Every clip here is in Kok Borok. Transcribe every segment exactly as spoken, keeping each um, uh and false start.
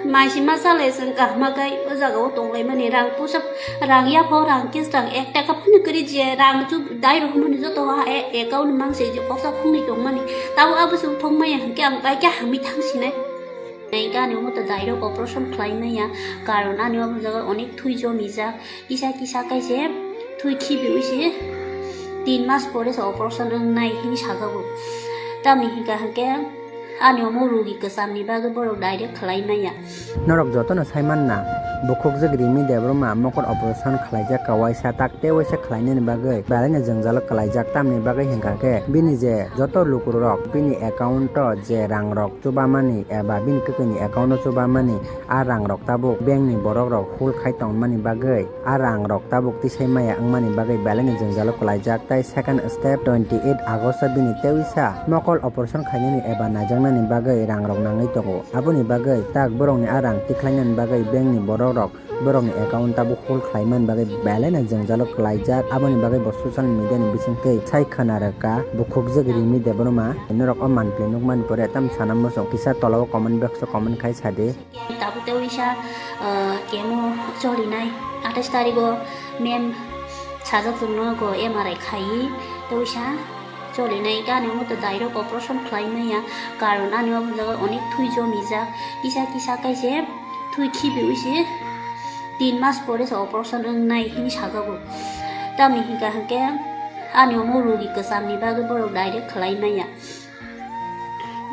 Maisima salai chwng kahma kai o jaga o tonglaimani, rang pusa, rang yapha, rang kes, rang ek taka phano kwrwi je, rang chu dai rw hwnmani joto ha e account mang se je koksa khungni tongmani. Tabo abo se uthok maya hwnkhe ang bai khe hamwi thang sinai. Nai gani omo to dai rok operation khlai maya, karon ani omo jaga onek thui jomijak, kisa kisa kai se thui khibiwi se tin mas pore se operation wngnai hini sajago. Tamni hwnkha hwnkhe ani omo rugi kwchamni bagwi borok direct khlai maya. Norok jotono sai manna, bukhukjwk Rimi Debbarma mokol operation khlaijak ka waisa tak tei waisa khlainani bagwi belaino jwngjalo kwlaijak, tamni bagwi hwnkha khe bini je joto lukurok bini account-o je rangrok chubamani eba bini kwkani account-o chubamani, a rangrok tabuk bankni borokrok hold khai tongmani bagwi a rangrok tabuk tisai maya wngmani bagwi belaino jwngjalo kwlaijak, tei second step twenty eight August-o bini tei waisa mokol operation khainani eba naijaknani bagwi rangrok nangwi tongo. Aboni bagwi tak borokni a rang tikhlainani bagwi bankni borokrok borokni account tabuk hold khlaimani bagwi belaino jwngjalo kwlaijak. Aboni bagwi bo social media-ni bisingtwi sai khwna rwkha bukhukjwk Rimi Debbarma. Norok o manpli nukmani pore tam sana muchung kisa tolao comment box-o comment khai sadi. Tabuk tei waisa, ah, kemo cholinai atais tarigo mem sajak chwngno go M R I khai tei waisa cholinai gani omo to direct operation khlai maya, karon ani omo jaga onek thui jomijak, kisa kisa kaise thui khibiwi se tin mas pore se operation wngnai hini sajago. Tamni hwnkha hwnkhe ani omo rugi kwchamni bagwi borok direct khlai maya.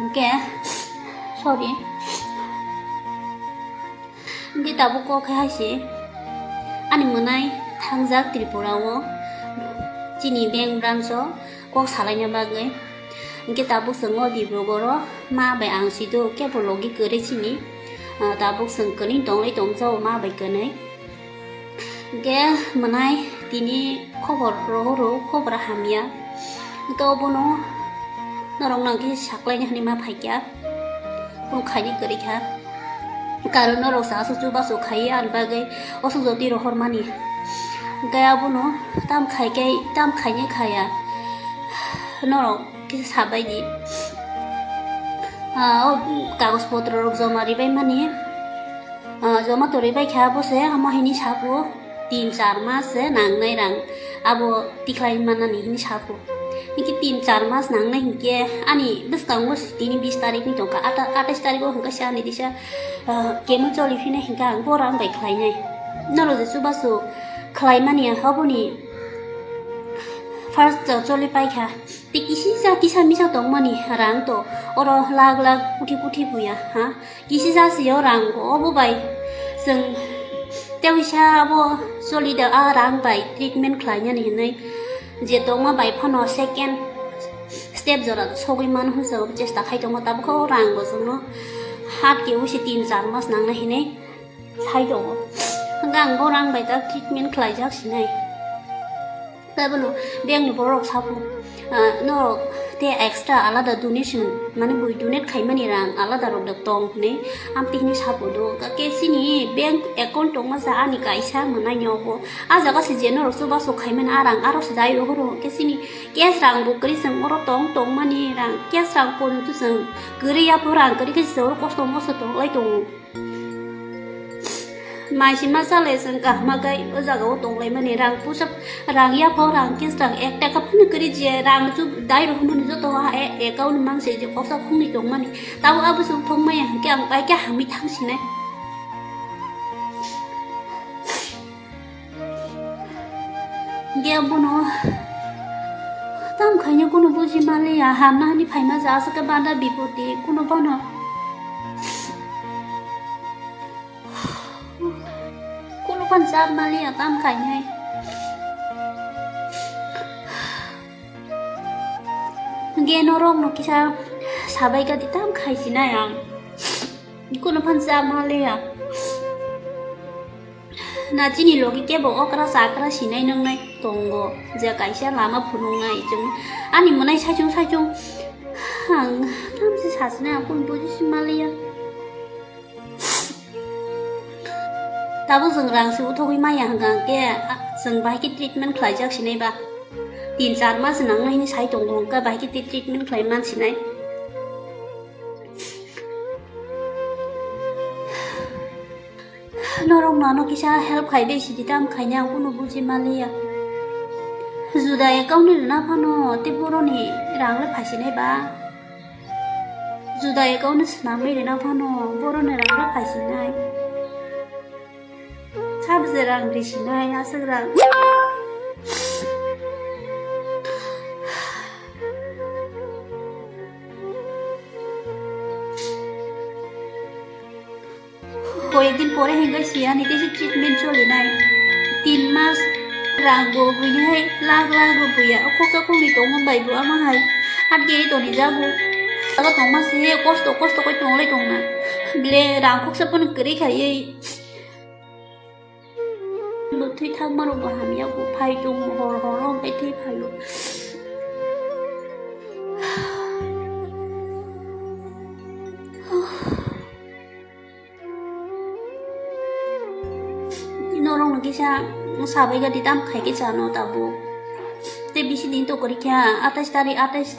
Hwnkhe, sorry. Hwnkhe tabuk kok khe hai se ani mwnai thangjak Tripura o chini bank branch o kok salaina bagwi. Hwnkhe tabuk chwng o Dibrugarh o ma bai ang sido kebo logi kwrwi chini. Ah, tabuk chwng kwnwi tongwi tongjago ma bai kwnwi. Hwnkhe mwnai tini khobor rohoro, khobor hamya. Hwnkhe obono norok nang khe saklaina hinwi ma phaikha. Kunu khaini kwrwi kha. Karon norok sa aswk chubachu khaiwi ani bagwi aswk jotoi rohormani. Hwnkhe abono tam khai khe, tam khaini khaya. Norok kisa sabaidi. Ah, o kagoj potro rok joma ribaimani. Ah, joma torwi bai kha bo se, omo hini saku tin char mas se nangnai rang, abo tikhlai manani hini saku. Hini tin char mas nangnai hinkhe ani bwskango tini bis tarikni tongkha, ata-, atais tariko hwnkhe se ani disa, ah, kemo choli phina hinkhe ang bo rang bai khlainai. Norok je chubachu khlai mani aboni first choli paikha. Tei kisisa kisa misa tongmani rang to oro lak lak kuthi kuthi buya ha. Kisi jasi o rang bo obo bai chwng tei waisa abo choli da a rang bai treatment khlainani hinwi je tongma bai phano second step jora sogwi mano hwnwi chwng chesta khai tongo, tabukhe o rang bo chwngno hat khe wisi tin char mas nangna hinwi sai tongo. Hwnkhe ang bo rang bai ta treatment khlaijak sinai. Tei bono bengni borok sabu, ah, norok tei extra alada donation, mane bui donate khaimani rang alada rok da tong hwnwi amtwi hwnwi sabu do. Khe chini bank account tongma sa ani kaisa mwnai nyobo. A jaga se je norok chubachu khaimani a rang aro se dai rohoro. Khe chini cash rang bo kwrwi chwng oro tong tongmani rang cash rang kon tu chwng kwrwi yapho rang kwrwi khe se oro kosto mosto tonglai tongo. Maisima salai chwng kahma kai o jaga o tonglaimani, rang pusa, rang yapha, rang kes, rang ek taka phano kwrwi je, rang chu dai rw hwnmani joto ha e account mang se je koksa khungni tongmani. Tabo abo se uthok maya hwnkhe ang bai khe hamwi thang sinai. Hwnkhe abono tam khaina kunu buji manliya, hamna hani phaima ja aswk khe banda bipoti, kunu bono, kunu phano chap manliya tam khainai. Hwnkhe norokno kisa sabai kadi tam khaisinai ang, kunu phano chap manliya. Na chini logi kebo okra chakra sinai nwngnai tongo, je kaisa lama phunuknai chwng ani mwnai saichung saichung ang tamse sasinai, ang kunu buji si manliya. Tabuk chwng rang se uthogwi maya hwnkha hwnkhe, ah, chwng bahai khe treatment khlaijak sinai ba, tin char mas nangno hini sai tongo hwnkha, bahai khe treatment khlai man sinai. Norok nano kisa help khai de sidi tam khaina ang kunu buji maliya. Juda account ni rwna phano tei boroni rang le phaisinai ba. Juda account ni swnamwi rwna phano boroni rang le phaisinai. Sabse rang risinai aswk rang. Koyekdin pore hinkhai siyani tei se treatment cholinai. Tin mas rang bo buini hai lakh lakh rupiya. O khoksa khokni tongma bai bo ama hai. Atge toni jago. Abo tongma se kosto kosto koi tonglai tongna. Bile rang khoksa phano kwrwi khaiwi. Bo thwi thangma rok bo hamya bo phai tong hor hor rok bai thwi phaio. Norokno kisa sabai gati tam khai khe chano tabuk. Tei bisi din to kwrwi kha, atais tarik, atais,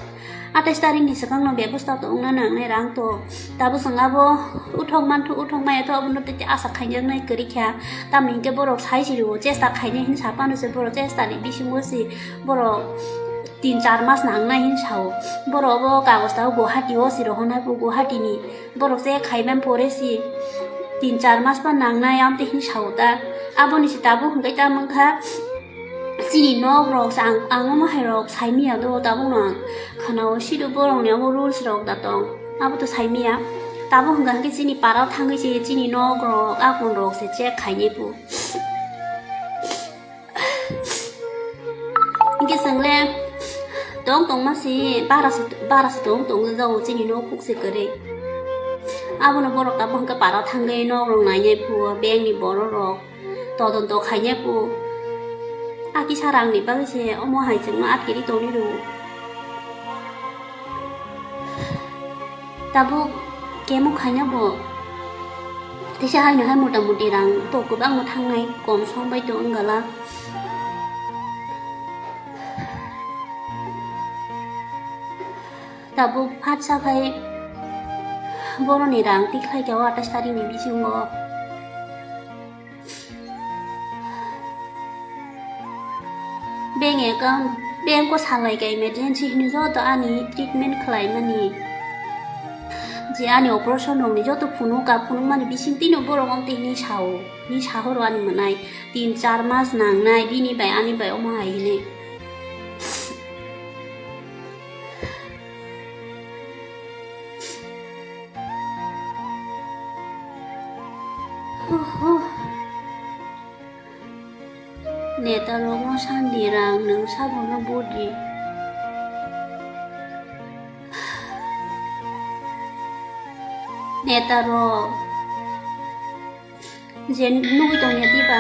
atais tarik ni swkang no bebosta to wngna nangnai rang to. Tabuk chwng abo uthok manthu, uthok maya to abono tei asa khainjaknai kwrwi kha. Tamni hinkhe borok sai si rwo, chesta khainai hin sa phano se borok chesta ni bisingo se borok tin char mas nangnai hin sao. Borok obo kagoz tabuk Guwahati o si rohornai bo Guwahati ni. Borok se khaiman pore si tin char mas pa nangnai, amtwi hin sao ta. Aboni se tabuk hwnkhe ta mankha chini nok rok se ang, ang omo hai rok sai miya do, tabuk no ang khana o sido borok ni omo rules rok da tong, abo to sai miya. Tabuk hwnkha hwnkhe chini para o thangwi se chini nok rok, akon rok se check khainai bo. Hinkhe chwng le tong tongma se bara se, bara se tong tong jao chini nok kuk se kwrwi. Abono borok tabuk hwnkhe para thangwi nok rok nainai phuo, bank ni borok rok todonto khainai phuo. A kisa rang ni bagwi se omo hai chwngno atkiri tongwi rwo. Tabuk kemo khaina bo teisa haino hai mota moti rang to kwbangma thangnai, kom som bai to wngala. Tabuk phatsa khai boroni rang tikhlai kha o atais tarik ni bisingo. Bank account, bank o salai ka emergency hinwi joto ani treatment khlai mani. Je ani operation rok ni joto phunuk ka phunuk mani bising tino borok wng twi hinwi sao, hinwi sahoro ani mwnai tin char mas nangnai bini bai ani bai omo hai hinwi. Neta rokno sandi rang nwng sabono budi. Neta rok. Je nugwi tongya diba?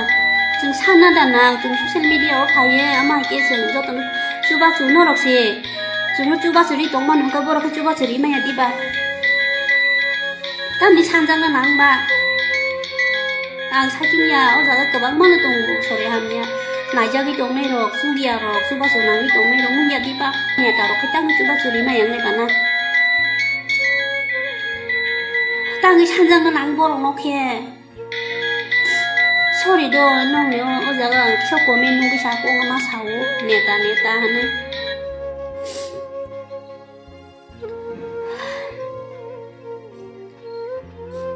Chwng sana da nang, chwng social media o phaiye, ama hai khe chwng jotono chubachu norok se. Chwngno chubachu ri tongmani hwnkhe borok khe chubachu ri maya diba? Tamni sanjakna nang ba? Ang sakini ya, o jaga kwbangma no tongo, sori hamya. Naijagwi tongnai rok, chuliya rok, chubachu nangwi tongnai rok, nukya diba? Neta rok khe tamni chubachu ri maya wngnai bana? Tangwi sanjakna nang borok no khe. Sorry do, nongni o, o jaga ang kisa comment nugwi sa kok ma sao, neta, neta hinwi.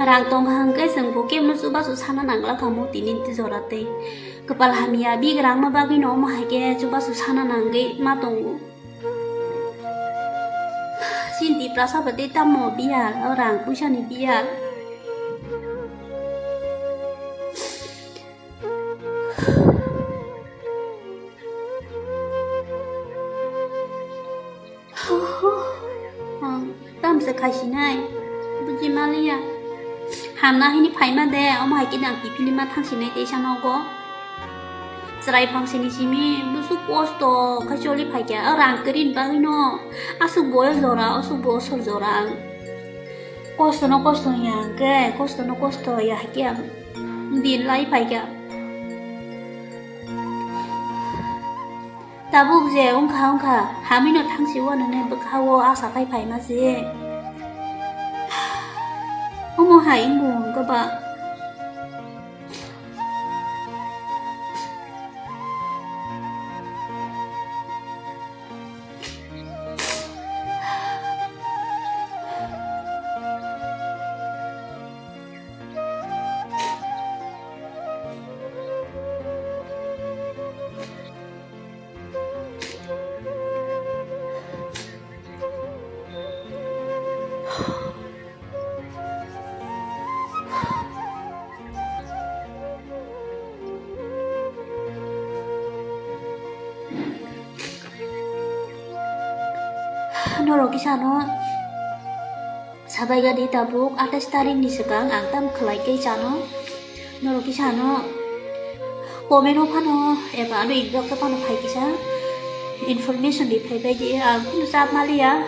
Rang tongkha hwnkhe chwng bo kebno chubachu sana nangla kha mo tini jora tei. Kwpal hamya, bigrang ma bagwino omo hai khe chubachu sana nangwi ma tongo. Chini Tiprasa bwtwi tamo biyal, o rang puisani biyal. Ang tamse khaisinai, buji maliya. Hamna hini phaima de, omo hai khe nang kiphilima thangsinai teisa nogo. Chwrai phangsini simi busuk kosto khai choli phaikha, o rang kwrwini bagwino aswk bo o jora, aswk bo o sor jora ang. Kosto no kosto ya hwnkhe, kosto no kosto ya haikhe ang din lai phaikha. Tabuk je wngkha wngkha, hamino thangsi uanani bwkha-o asa khai phaima se. Omo hai wngbo wngkha ba. Norok kisa no sabai gadi tabuk atais tarik ni swkang ang tam khlai khe chano. Norok kisa no comment o phano eba ano inbox o phano phai kisa information di phai bai di, ang kunu chap maliya.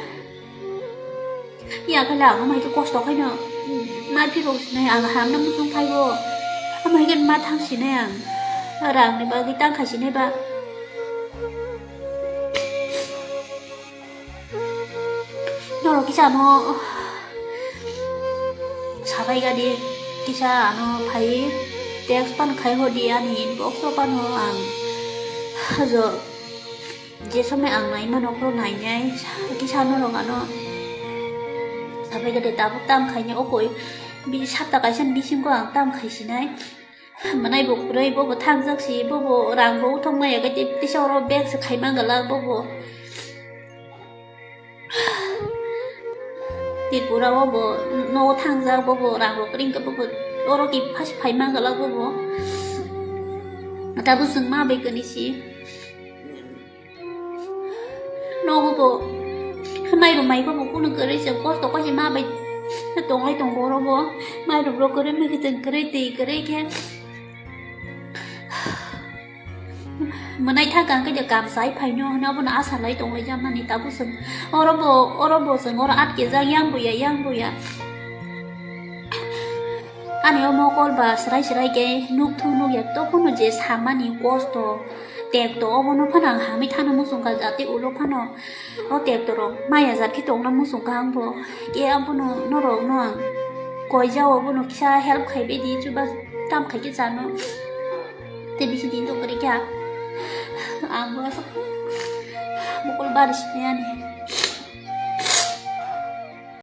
Ya khala ang amai khe kosto khaino ma phirok sinai, ang hamna muchung phaibo. Amai khe ma thang sinai ang. Rang ni bagwi tang khai sinai ba. Norok kisa ano sabai gadi kisa ano phai text pan khai hodi ani inbox o pano ang jo je somoi ang nai mano kho nai nai kisa norok ano sabai gadi tabuk tam khai ni okoi bi sapta kaisa ni bisingo ang tam khai sinai. Manai bo kwrwi, bobo thangjak si, bobo rang bo uthok maya khe tisa oro bag se khai man gala bobo. Tripura o bo nogo thangjak, bobo rang bo kwrwi khe bobo oro ki phas phai man gala bobo. Tabuk chwng ma bai kwrwi si. Nogo bo mairum mai bo kunu kwrwi se kosto koi se ma bai tonglai tongo oro bo mairum rok kwrwi mui kwtwng kwrwi twi kwrwi khe mwnai thang kang khe de kam sai phaino hwnwi abono asa lai tonglai jamani tabuk chwng oro bo oro bo chwng oro atkejak yang buya yang buya. Ani o mokol ba srai srai khe nuk thu nuk ya, tophano je samani kosto tekto obono phano ang hamwi thana muchung kha, jate ulo phano o tekto rok maya jat khe tongna muchung kha ang bo. Khe abono norok no ang koi jao bono kisa help khai bai di, chuba tam khai khe chano. Te bisi din to kwrwi kha ang bo mokol bari sini ani.